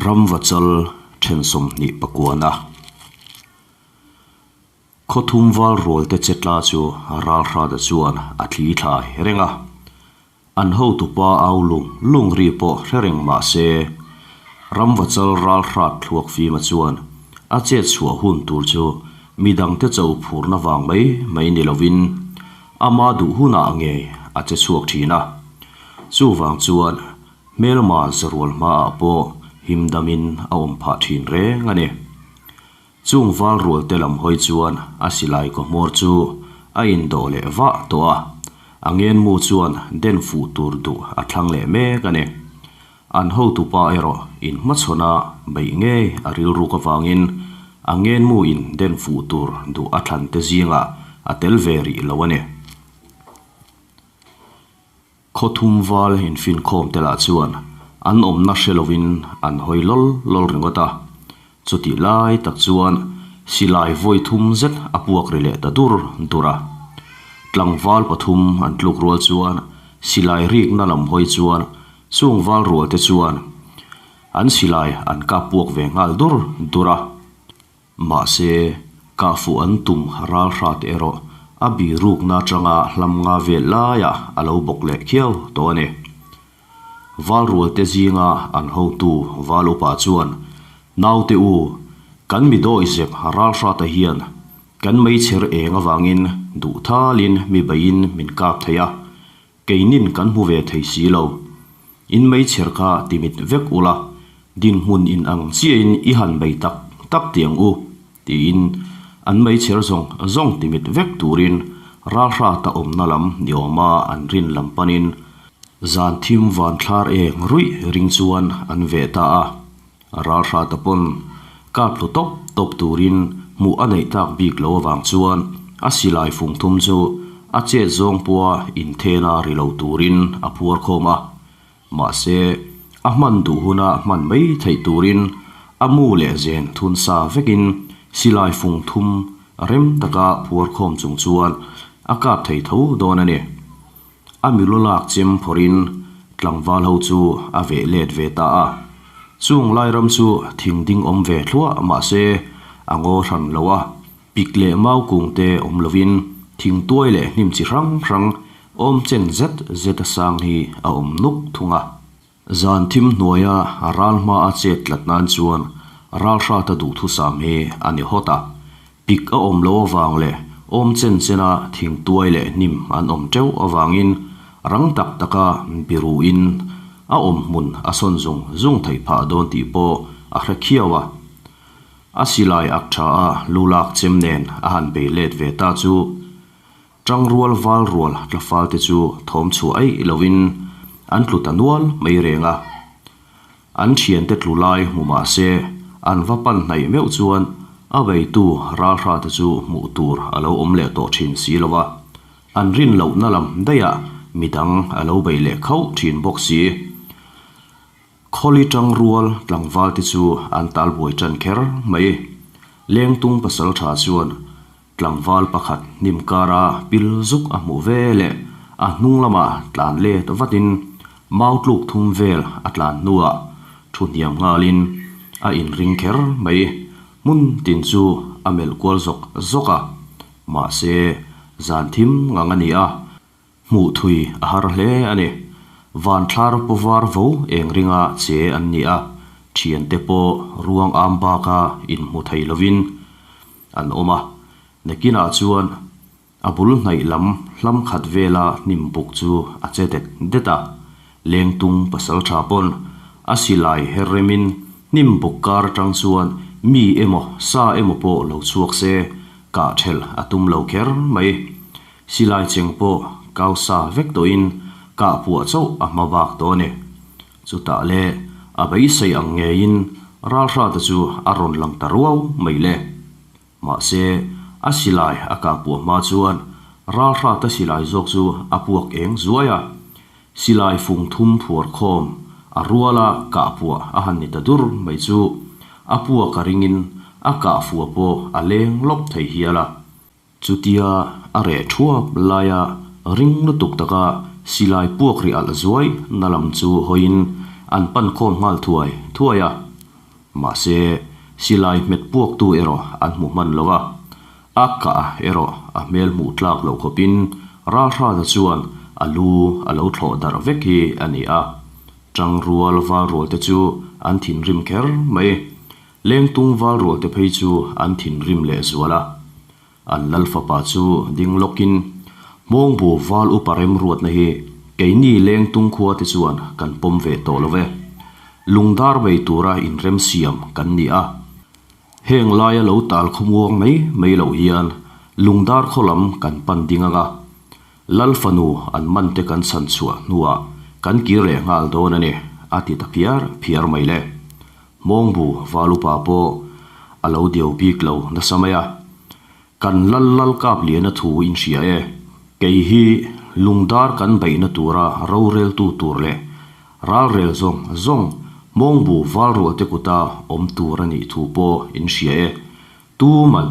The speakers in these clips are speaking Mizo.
Ramvachal then 29. Khawthum val rual te che tla chu Ralhrata chuan a thli thlai reng a. An hotupa au lung lung ri pawh hre reng mah se, Ramvachal Ralhrat thluak fima chuan a chet chhuah hun tur chu midangte cho phurna vang mai mai ni lovin ama duh hunah ngei a che chhuak thin a. Chuvang chuan Hmelma zarual hmaah pawh himdamin a awm phah thin reng a ni. Chung val rual te lam hawi chuan a silai kaw hmawr chu a indawh leh vah tawh a, a ngenmu chuan den fuh tur duh a thlang leh mek a ni. An hotupa erawh inhmachhawn a beih ngei a rilruk avangin a ngenmu in den fuh tur duh a thlan te zingah a tel ve rih lo a ni. Khawthum val infinkhawm te lah chuan an awmna hre lovin an hawi lawl lawl ringawt a. Chutih lai tak chuan silai vawi thum zet a puak ri leh ta dur dur a. Tlangval pathum an tluk rual chuan silai rikna lam hawi chuan chung val rual te chuan an silai an kap puak ve nghal dur dur a. Mahse, kah fuh an tum ral hrat erawh a birukna atanga hlam nga vel laiah a lo bawk leh khiau tawh a ni. Valrualte zinga an hotu Val upa chuan, Naute u, kan mi dawihzep ral hrata hian kan meichher eng avangin duh thalin mi beiin min kap thei a, Keinin kan hmu ve thei si lo. In meichher kha timit vek ula, dinhmun in ang chiahin i han bei tak tak ti ang u, tiin an meichher zawng zawng timit vek turin ralhrata awmna lam ni awma an rin lam panin zan thim van thlar eng ruih ring chuan an veh ta a. Ralhrata pawn kap tlu tawp tawp turin hmuh a neih tak bik lo avang chuan a silai fung thum chu a chet zawng pawha inthena ri lo turin a phuar khawm a. Mahse, a hman duh huna hman mai theih turin a mu leh zen thun sa vekin silai fung thum rem taka phuar khawm chung chuan a kap thei tho dawn a ni. A milu lak chem phawrhin tlangval ho chu a veh let ve ta a. Chung lai ram chu thing ding awm ve thluah mah se a ngaw hran lo a, pik leh mau kung te awm lovin thing tuai leh hnim chi hrang hrang awm chen zet zet a sang hi a awm nuk thung a. Zan thim hnuaia ral hma a chet tlat nan chuan ral hrata duhthusam hi a ni hawt a. Pik a awm lo avang leh awm chen chena thing tuai leh hnim an awm teuh avangin rang tak taka biruin a awm hmun a sawn zung zung theih phah dawn tih pawh a hre khiau a. A silai ak tha a lu lak chem nen a han bei let ve ta chu Tangrual val rual tlafal te chu thawm chhuah eih lovin an tlu ta nual mai reng a. An thiante tlu lai hmu mah se an va pan hnaih meuh chuan a veitu ralhra te chu hmuh tur a lo awm leh tawh thin si lo a. An rin lohna lam daihah midang a lo bei leh khauh thin bawk si. Khawli tangrual tlangval te chu an talbuai tan kher mai. Lengtung pasaltha chuan Tlangval pakhat hnim kara pil zuk a hmuh ve leh a hnung lamah tlan let vatin mau tluk thum vel a tlan hnuah thu hniam nghalin a inring kher mai. Hmun tin chu a melh kual zawk zawk a, mahse zan thim ngang a ni a, hmuh thui a har hle a ni. Vanthlar paw var vo eng ringa che an ni a, thiante pawh ruang am baka inhmu thei lovin an awm a, nakinah chuan a bul hnaih lam hlam khat vela hnim buk chu a che det det a, lengtung pasaltha pawn a silai her remin hnim buk kar atang chuan mi emaw sa emaw pawh lo chhuak se kah thelh a tum lo kher mai. Silai cheng pawh kau sa vek tawhin kah puah chauh a hma bak tawh a ni. Chutah le a beisei ang ngeiin ralhrata chu a rawn lang ta ruau mai le. Mahse, a silai a kah puah hma chuan ralhrata silai zawk chu a puak eng zuai a. Silai fung thum phuar khawm a ruala kah puah a han ni ta dur mai chu a puak a ringin a kah fua pawh a leng lawp thei hial a. Chutia a reh thuap laia ring lutuk taka silai puak ri alh zuai na lam chu hawiin an pan khawm nghal thuai thuai a. Mahse, silai hmet puaktu erawh an hmu hman lo a, a kah erawh a hmel hmuh tlak loh khawpin Ralhrata chuan a lu a lo thlawh darh vek hi a ni a. Tangrual valrual te chu an thinrim kher mai. Lengtung valrual te phei chu an thinrim leh zual a. An lal fapa chu ding lawkin, Hmawngbu val upa remruatna hi keini lengtung khua te chuan kan pawm ve tawh lo ve. Lungdar bei tura inremsiam kan ni a. Heng laia lo tal khawmuang mai mai loh hian lungdar khaw lam kan pan ding ang a. Lal fanu an man te kan chhan chhuah hnuah kan kir leh nghal dawn a ni, a ti ta phiar phiar mai le. Hmawngbu val upa pawh a lo diau bik lo nasa mai a. Kan lal lal kap lian a thu in hria e. Kei hi lungdar kan beihna tura roreltu tur leh ralrel zawng zawng Hmawngbu val rualte kuta awm tur a nih thu pawh in hria e. Tuman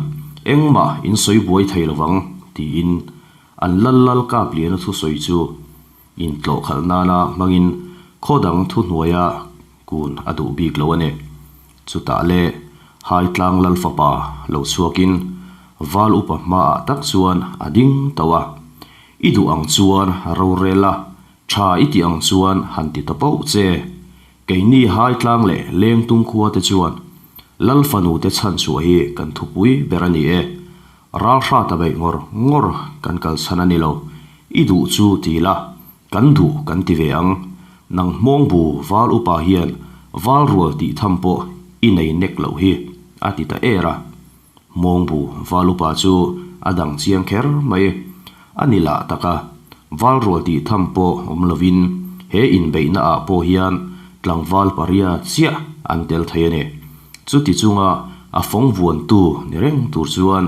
engmah in sawi buai thei lovang tiin an lal lal kap lian a thusawi chu Intlawh khalh nana hmangin khaw dang thuhnuaia kun a duh bik lo a ni. Chutah le Haitlang Lal fapa lo chhuakin Val upa hmaah tak chuan a ding tauh a, I duh ang chuan rorel a, tha i tih ang chuan han ti ta pauh che. Keini Haitlang leh Lengtung khua te chuan Lal fanu te chhanchhuah hi kan thupui ber a ni e. Ralhrata beih ngawr ngawr kan kal chhan a ni lo. I duh chu ti la, kan duh kan ti ve ang. Nang hmawngbu val upa hian val rual tih tham pawh i nei nek loh hi, a ti ta er a. Hmawngbu val upa chu a dang chiang kher mai. A ni lah tak a, val rual tih tham pawh awm lovin he inbeihna ah pawh hian tlangval paria chiah an tel thei a ni. Chuti chunga a fawng vuantu ni reng tur chuan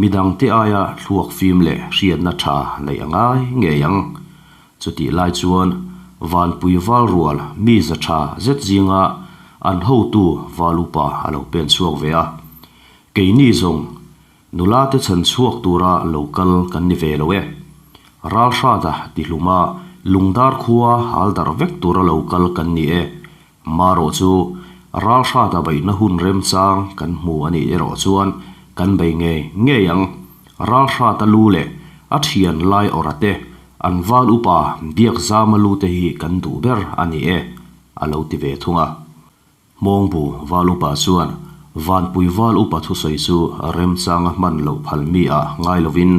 midangte aia thluak fim leh hriatna tha neih a ngai ngei ang. Chutih lai chuan Vanpui val rual mi za tha zet zinga an hotu val upa a lo pen chhuak ve a. Keini zawng nula te chhan chhuak tura lo kal kan ni ve lo e. Ralhrata tihluma lungdar khua hal darh vek tura lo kal kan ni e. Marawh chu ralhrata beihna hun remchang kan hmu a nih erawh chuan kan bei ngei ngei ang. Ralhrata lu leh a thian lai awrha te, an val upa Biakzama lu te hi kan duh ber a ni e, a lo ti ve thung a. Hmawngbu val upa chuan Vanpui val upa thusawi chu remchanga hman loh phal mi ah ngai lovin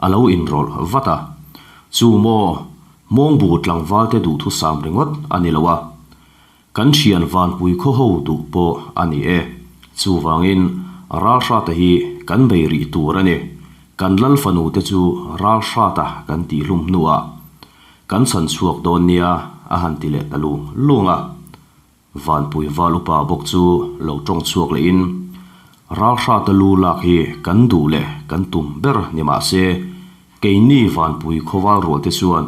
a lo inrawlh vat a. Chu maw Hmawngbu tlangval te duhthusam ringawt a ni lo a, kan thian Vanpui khaw ho duh pawh a ni e. Chuvangin Ralhrata hi kan bei rih tur a ni. Kan lal fanu te chu Ralhrata kan tihhlum hnuah kan chhan chhuak dawn nia a han ti leh ta lung lung a. Vanpui val upa bawk chu lo tawng chhuak lehin, Ralhrata lu lak hi kan duh leh kan tum ber ni mah se, keini Vanpui khawval rual te chuan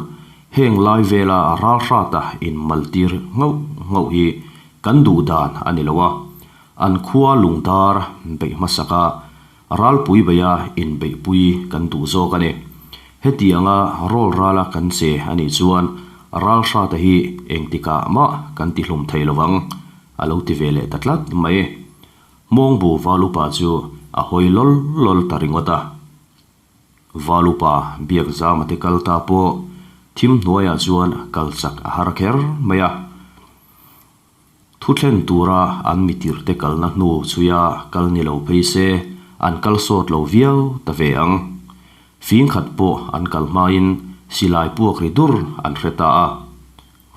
heng lai vela Ralhrata inmaltir nghauh nghauh hi kan duh dan a ni lo a, an khua lungdar beih hmasaka Ralpui beia inbeihpui kan duh zawk a ni. Hetianga rawl rala kan che a nih chuan ralhrata hi engtikah mah kan tihlum thei lo vang, a lo ti ve leh ta tlat mai. Hmawngbu Valupa chu a hawi lawl lawl ta ringawt a. Valupa Biakzama te kal ta pawh thim hnuaiah chuan kal chak a har kher mai a. Thu thlen tura an mitirhte kalna hnu chhuia kal ni lo phei se an kal sawt lo viau ta ve ang. Fing khat pawh an kal hmain silai puak ri dur an hre ta a.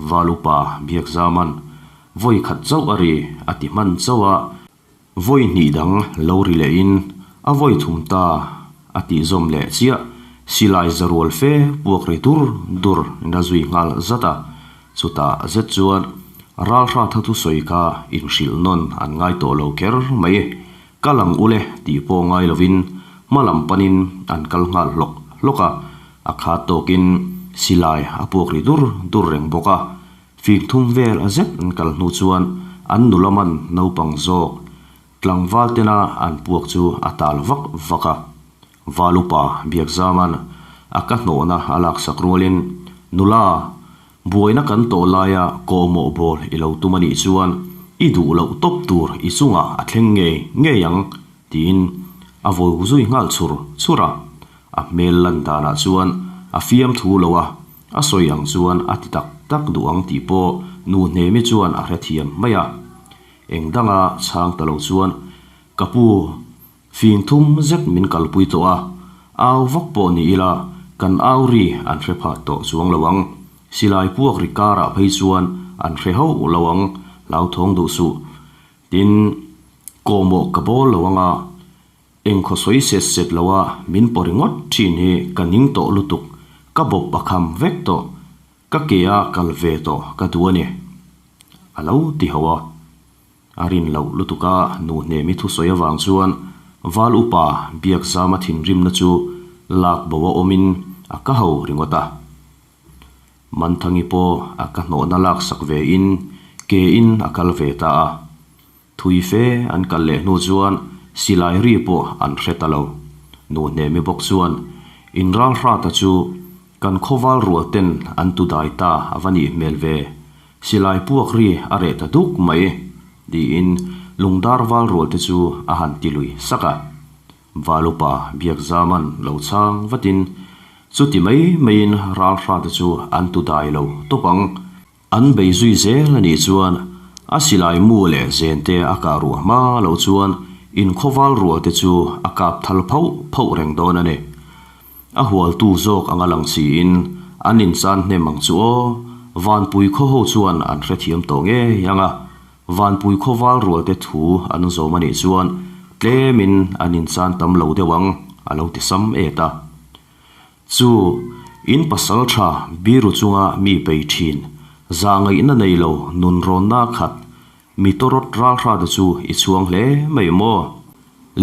Val upa Biakzaman vawi khat chauh a ri a ti hman chauh a. Vawi hnih dang lo ri lehin a vawi thum ta a tih zawm leh chiah silai za rual fe puak ri dur dur in a zui nghal zat a, chutah zet chuan ralhra tha thusawi kha inhrilh nawn an ngai tawh lo kher mai. Kal ang ule tih pawh ngai lovin hma lam panin an kal nghal hlawk hlawk a, a khat tawkin silai a puak ri dur dur reng bawk a. Fing thum vel a zet an kal hnu chuan an nula man naupang zawk tlangval tena an puak chu a tal vak vak a. Val upa Biakzaman a ka hnawhna a laksak rualin, Nula, buaina kan tawh laia kawhmawh bawl i lo tum a nih chuan I duh loh tawp tur i chungah a thleng ngei ngei ang, tiin a vawi zui nghal chhur chhur a. A hmel lan danah chuan a fiam thu lo a, a sawi ang chuan a ti tak tak duh ang tih pawh nu Hnemi chuan a hrethiam mai a. Eng danga chhang ta lo chuan, Ka pu, fing thum zet min kalpui tawh a, au vak pawh ni ila kan au ri an hre phah tawh chuang lo ang. Silai puak ri karah phei chuan an hre hauh lo ang, hlauthawng duh suh. Tin, kawhmawh ka bawl lo ang a, engkhaw sawi set set lo a min paw ringawt thin hi ka ning tawh lutuk, ka bawp a kham vek tawh, ka ke a kal ve tawh ka duh a ni. A lo ti ho a. A rin loh lutuk a nu hnemi thusawi avang chuan Val upa Biakzama thinrimna chu lak bo a awmin a ka ho ringawt a. Manthangi pawh a ka hnawhna laksak ve in ke in a kal ve ta a. Thui fe an kal leh hnu chuan silai ri pawh an hre ta lo. Nu Hnemi bawk chuan in ral hrata chu kan khawval rual ten an tu dai ta a va nih hmel ve. Silai puak ri a reh ta duk mai tiin lungdar val rual te chu a han ti lui sak a. Valupa Biakzaman lo chhang vatin, Chuti mai maiin ralhrate chu an tu dai lo tawp ang. An bei zui zel a nih chuan a silai mu leh zente a kah ruah hma lo chuan inkhawval rualte chu a kap thal phauh phauh reng dawn a ni. A hualtu zawk anga lang siin an inchan hnem ang chu aw, Vanpui khaw ho chuan an hrethiam tawh ngei ang a. Vanpui khawval rualte thu an zawm a nih chuan tlemin an inchan tam lo deuh ang, a lo ti sam et a. Chu, in pasal tha biru chunga mi bei thin, zahngaihna nei lo nunrawnna khat mi tawrawt ralhrate chu i chhuang hle mai maw?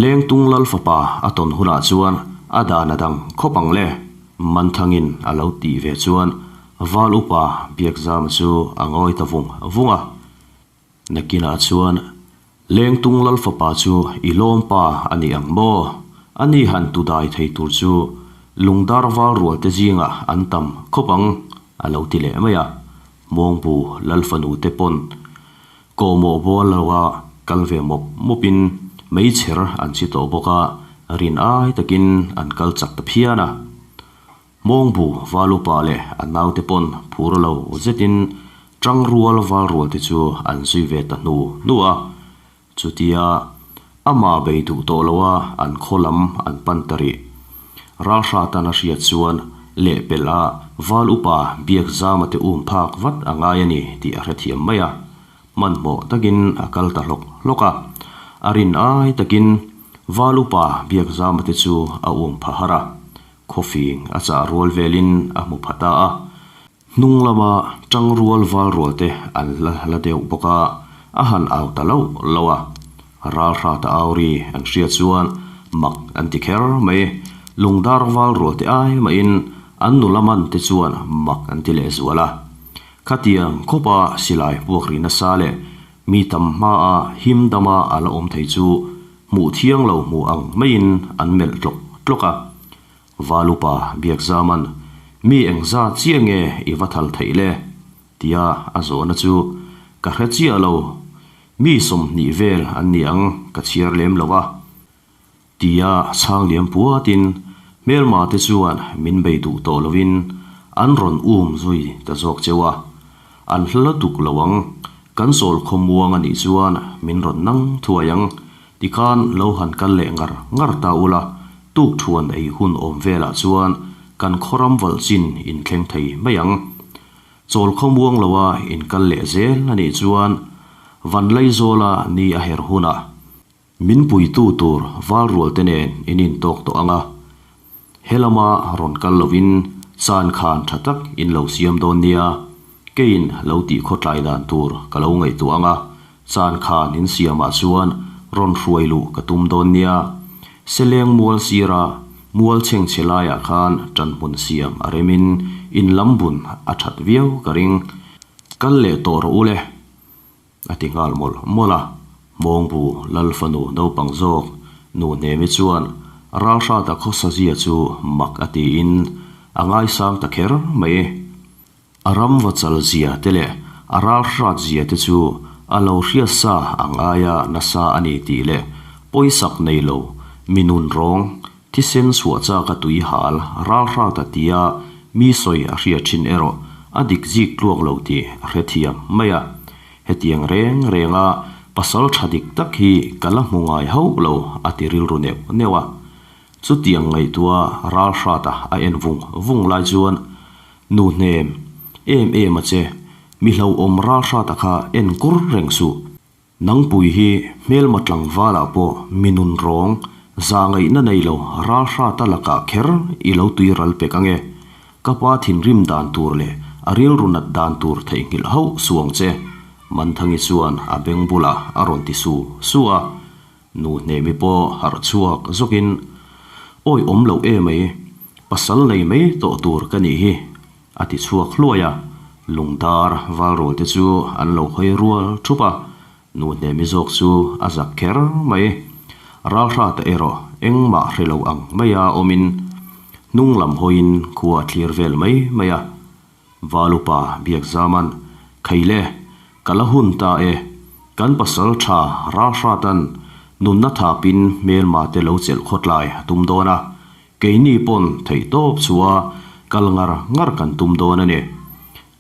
Lengtung lal fapa a tawn hunah chuan a dan a dang khawp ang le, Manthangin a lo tih ve chuan Val upa Biakzama chu a ngawi ta vung vung a. Nakinah chuan Lengtung lal fapa chu i lawm pa a ni ang maw? Ani han tu dai thei tur chu lungdar val rual te zingah an tam khawp ang, a lo ti leh mai a. Mawngbu lal fanu te pawn Kawhmawh bual lo a kal ve mawp mawpin meichher an chi tawh bawk a, rin ai takin an kal chak ta phian a. Mawngbu val upa leh a naute pawn phur lo zetin tangrual val rual te chu an zui ve ta hnu hnu a. Chutia amah bei duh tawh lo a an khaw lam an pan ta rih. Ralhratan a hriat chuan lehpelh a val upa Biakzama te um phak vat a ngai a ni tih a hrethiam mai a. Hmanhmawh takin a kal ta hlawk hlawk a. A rin ai takin val upa Biakzama te chu a um pha har a. Khawfing a chah rual velin a hmu pha ta a. Hnung lama tangrual val rual te an la la deuh bawk a, a han au ta loh loh a. Ralhrata au ri an hriat chuan mak an ti kher mai. Lungdar val rual te ai mahin an nula man te chuan mak an ti leh zual a. Khatiang khawpa silai puak ri nasa leh mi tam hmaa him dama a la awm thei chu hmuh thiang lo hmuh ang maiin an melh tlawk tlawk a. Valupa Biakzaman, Mi engza chiah nge i va thal theih le? tia a zawhna chu ka hre chiah lo. Mi 20 vel an ni ang ka chhiar lem lo a, tia chhang liam puatin hmelma te chuan min bei duh tawh lovin an rawn um zui ta zawk cheu a. An hla tuk lo ang, kan sawl khawmuang a nih chuan min rawn nang thuai ang Tikhan lo han kal leh ngar ngar ta ula, tuk thuan ei hun awm velah chuan kan khawram valh chin in thleng thei mai ang. Chawl khawmuang loa in kal leh zel a nih chuan Vanlaizawla ni a her hunah min puitu tur valrual te nen in intawk tawh ang a. He lama rawn kal lovin chan khan tha tak in lo siam dawn nia, keiin lo tih khawtlai dan tur ka lo ngaihtuah ang a, chan khan in siamah chuan rawn hruai luh ka tum dawn nia. Seleng mual sira mual chhengchhe laiah khan ṭanhmun siam a remin in lam bun a ṭhat viau ka ring. Kal leh tawh rawh u le. A ti nghal mawlh mawlh a, Mawngbu lal fanu naupang zawk nu Hnemi chuan Ralhrata khawsazia chu mak a tiin a ngaisang ta kher mai. A ram va chal zia te leh a ralhrat zia te chu a lo hriat sa ang aia nasa a ni tih leh pawisak nei lo mi nun rawng thisen chhuah chak a tui hal ral hrat a tia mi sawi a hriat thin erawh a dik zik tluak lo tih a hrethiam mai a. Hetiang reng renga pasal tha dik tak hi ka la hmu ngai hauh lo a ti rilru neuh neuh a. Chutiang ngaihtuah ral hrata a en vung vung lai chuan Nu hnem em em a che, mi hlauhawm ral hrata kha en kur reng suh. Nangpui hi hmelma tlangvalah pawh mi nun rawng zah ngaihna nei lo ral hrata lakah kher i lo tui ral pek ange. Ka pa thinrim dan tur leh a rilru nat dan tur theihnghilh hauh suh ang che, Manthangi chuan a beng bulah a rawn ti su su a. Nu hnemi pawh harh chhuak zawkin, Awi awm loh e mai, pasal nei mai tawh tur ka nih hi, a ti chhuak hluai a. Lungdar valrawl te chu an lo hawi rual thup a, nu hnemi zawk chu a zak kher mai. Ralhrata erawh engmah hre lo ang maia awmin hnung lam hawiin khua a thlir vel mai mai a. Valupa Biakzaman, Khaile, ka la hun ta e, kan pasal tha Ralhratan nunna thapin hmelma te lo chelh khawtlai a tum dawn a, keini pawn theihtawp chua kal ngar ngar kan tum dawn a ni.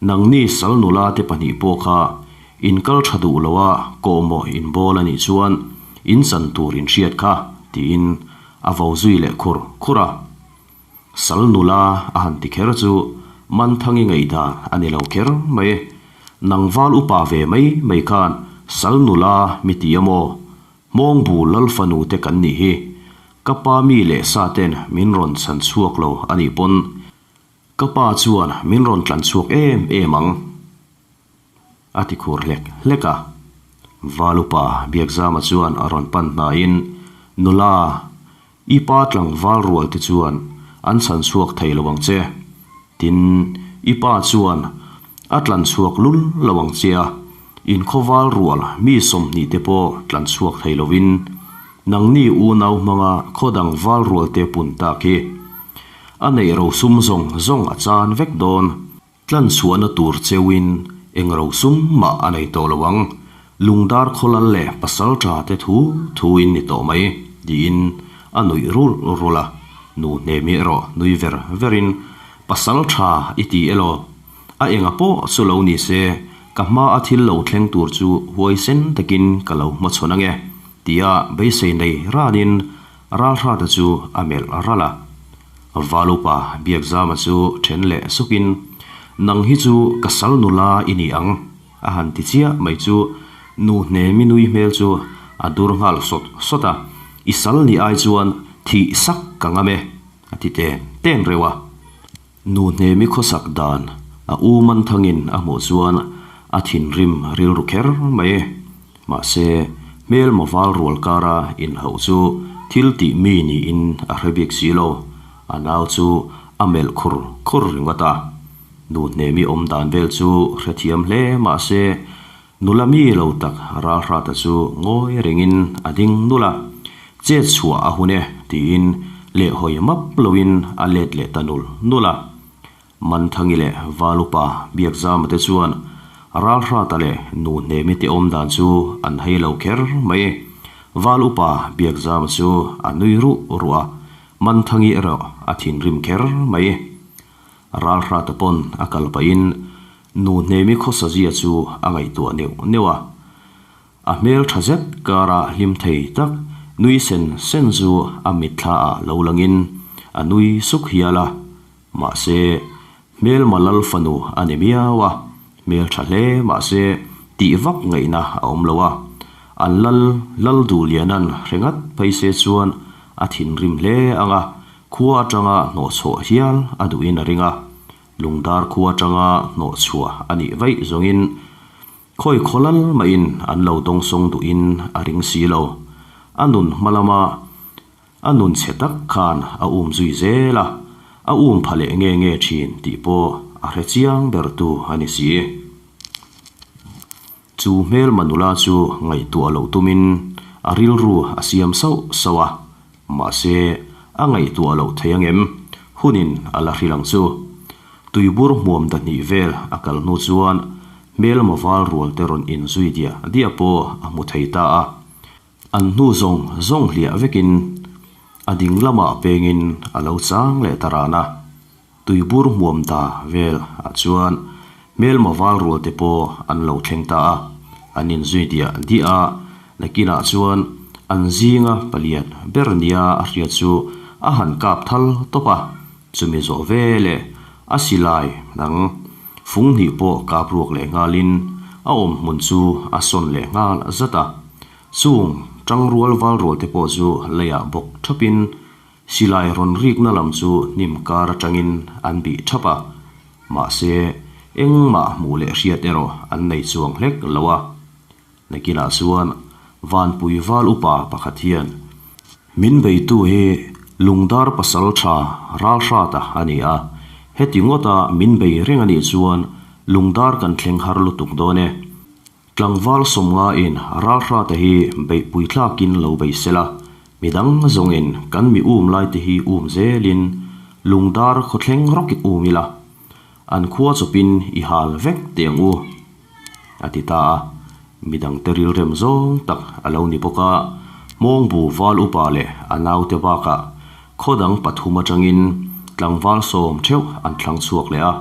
Nangni sal nula te pahnih pawh kha in kal tha duh lo a kawhmawh in bawl a nih chuan in chan tur in hriat kha, tiin a vo zui leh khur khur a. Sal nula a han ti kher chu Manthangi ngaihdan a ni lo kher mai. Nangval upa ve mai mai khan sal nula mi ti a maw? Hmawngbu Lalfanu te kan nih hi. Ka pa mi leh sa ten min rawn chhan chhuak lo a nih pawn ka pa chuan min rawn tlan chhuak em em ang. A ti khur hlek hlek a. Valupa Biakzama chuan a rawn pan hnaiin, Nula, i pa tlangval rual te chuan an chhan chhuak thei lo ang che. Tin, i pa chuan a tlan chhuak lul lo ang che a, inkhawval rual mi 20 te pawh tlan chhuak thei lovin nangni unau hmanga khaw dang val rual te pun tak hi a neih rosum zawng zawng a chan vek dawn. Tlan chhuahna tur cheuin eng ro sum mah a nei tawh lo ang, lungdar khawlal leh pasal tha te thu thu in ni tawh mai, tiin a nuih rulh rulh a. Nu hnemi erawh nui ver verin, Pasal tha i ti elaw? A enga pawh chu lo ni se, ka hma a thil lo thleng tur chu huaisen takin ka lo hmachhawn ange, tia beisei nei ranin Ralhrata chu a melh ralh a. Valupa Biakzama chu then leh sukin, Nang hi chu ka sal nula i ni ang, a han ti chiah mai chu nu hnemi nui hmel chu a dur nghal sawt sawt a, I sal ni ai chuan thih sak ka ngam e, a ti ten ten reuh a. Nu hnemi khawsak dan a u man thangin a hmuh chuan a thinrim rilru kher mai. Mahse, hmelma val rual kara inhauh chu thil tih mi niin a hre bik si lo. A nau chu a melh khur khur ringawt a. Nu hnemi awm dan vel chu hrethiam hle mahse, nula mi lo tak Ralhrata chu ngawi rengin a ding nul a. Chet chhuah a hun e tiin lehhawi map loin a let leh ta nul nul a. Manthangi leh Valupa Biakzama te chuan Ralhrata leh Nu Hnemi te awm dan chu an hei lo kher mai. Valupa Biakzama chu a nui ruh ruh a, Manthangi erawh a thinrim kher mai. Ralhrata pawn a kal pahin Nu Hnemi khawsazia chu a ngaihtuah neuh neuh a. A hmel tha zet kara hlim thei tak nui sen sen chu a mitthla ah lo langin a nui suk hial a. Mahse, hmelma lal fanu a ni miau a, hmel tha hle mahse tih vak ngaihna a awm lo a. An lal lal duh lianan hre ngat phei se chuan a thinrim hle ang a, khua atanga hnawhchhuah hial a duhin a ring a. Lungdar khua atanga hnawhchhuah a nih vaih zawngin khawi khaw lal mahin an lo dawngsawng duhin a ring si lo. A nun hma lama A nun chhe tak khan a um zui zel a, a um pha leh nge nge thin tih pawh a hre chiang ber tu a ni si. Chu hmelma nula chu ngaihtuah loh tumin a rilru a siam sauh sauh a, mahse a ngaihtuah loh thei angem hunin a la hrilh ang chu. Tuibur hmuam dahnih vel a kal hnu chuan Hmelma val rual te rawn inzui diah diah pawh a hmu thei ta a. An hnu zawng zawng hliah vekin a ding lamah pengin a lo chang leh ta ran a. Tuibur hmuam ta vel ah chuan hmelma val rual te pawh an lo thleng ta a. An inzui diah diah a, nakinah chuan an zinga palian ber nia a hriat chu a han kap thal tawp a. Chumi zawh veleh a silai dang fung hnih pawh kap ruak leh nghalin a awm hmun chu a sawn leh nghal zat a. Chung tangrual val rual te pawh chu leiah bawk thapin silai rawn rikna lam chu hnim kar atangin an bih thap a. Mahse, engmah hmuh leh hriat erawh an nei chuang hlek lo a. Nakinah chuan Vanpui val upa pakhat hian, Min beitu hi Lungdar pasal tha Ralhrata a ni a, heti ngawta min bei reng a nih chuan Lungdar kan thleng har lutuk dawn e. Tlangval sawmngain Ralhrata hi beihpui thlakin lo bei sela, midang zawngin kan mi um laite hi um zelin Lungdar khawthleng rawk um ila, An khua chawpin i hal vek teh ang u, a ti ta a. Midangte rilrem zawng tak a lo ni bawk a, Hmawngbu val upa leh a naute bakah khaw dang pathum atangin tlangval sawm theuh an thlang chhuak leh a.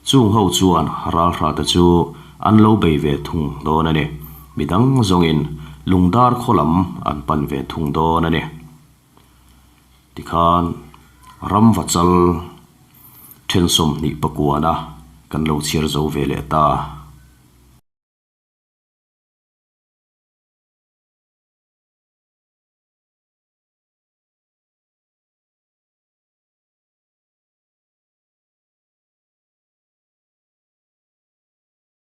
Chung ho chuan ralhrate chu an lo bei ve thung dawn a ni. Midang zawngin lungdar khaw lam an pan ve thung dawn a ni. Tikhan ramva chal then 28 kan lo chhiar zo ve leh ta.